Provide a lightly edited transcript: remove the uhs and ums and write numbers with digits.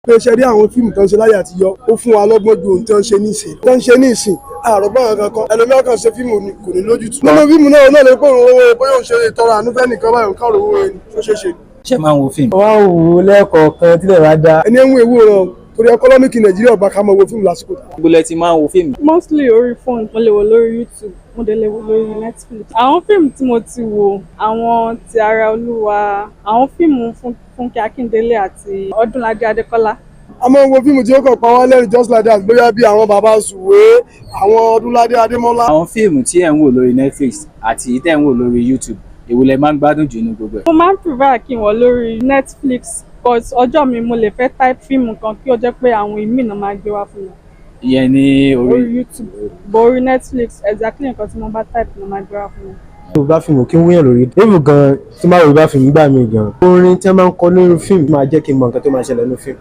Pé ṣe rí àwọn fíìmù tó ń ṣe láyé àtijọ́, ó fún wa lọ́gbọ́n ju ohun tó ń ṣe nísìn tó ń ṣe nísìn. Àrògbọ́n kankan ẹlòmíràn kan ṣe fíìmù kò ní lójútùú nínú fíìmù náà. Náà lè pé òun owó bóyá òun ṣe ìtọrọ àánú fẹ́ nìkan báyìí, òun káàró owó ẹni tó ṣeé ṣe. Ṣé máa ń wo fíìmù? Wọ́n á wò ó lẹ́ẹ̀kọ̀ọ̀kan tílẹ̀ bá dá. Ẹni ń wo ewu ràn torí economic Nàìjíríà ọba ká máa wo fíìmù lásìkò. Gbogbo lẹ ti máa ń wo fíìmù? Mostly orí phone. Mo lè wò lórí YouTube, mo dẹ̀ lè wò lórí Netflix. Àwọn fíìmù tí mo ti wò, àwọn ti Ara Olúwa, àwọn fíìmù Fúnkẹ́ Akíndélé àti Ọdúnládé Adékọ́lá. A máa ń wo fíìmù tí ó kàn pa wá lẹ́rìn just like that, bóyá bí àwọn Bàbá Sùwé, àwọn Ọdúnládé Adémọ́lá. Àwọn fíìmù tí ẹ̀ ń wò lórí Netflix àti tẹ̀ ń wò lórí YouTube, èwo lẹ máa ń gbádùn jù nínú gbogbo ẹ̀? Mo máa ń prefer kí n wò lórí Netflix, but ọjọ́ mi mo lè fẹ́ type fíìmù kan kí ó jẹ́ pé àwọn ìmíì náà máa gbé wá fún mi. Ìyẹn ní orí Orí YouTube, but orí Netflix, exactly nǹkan tí mo bá type náà máa gbé wá fún mi. Yorùbá fíìmù kí ń wúyàn lórí. Even gan tí máa Yorùbá fíìmù gbà mí gan. Orin tí wọ́n máa ń kọ nínú fíìmù máa jẹ́ kí n mọ nǹkan tó máa ṣẹlẹ̀ nínú fíìmù.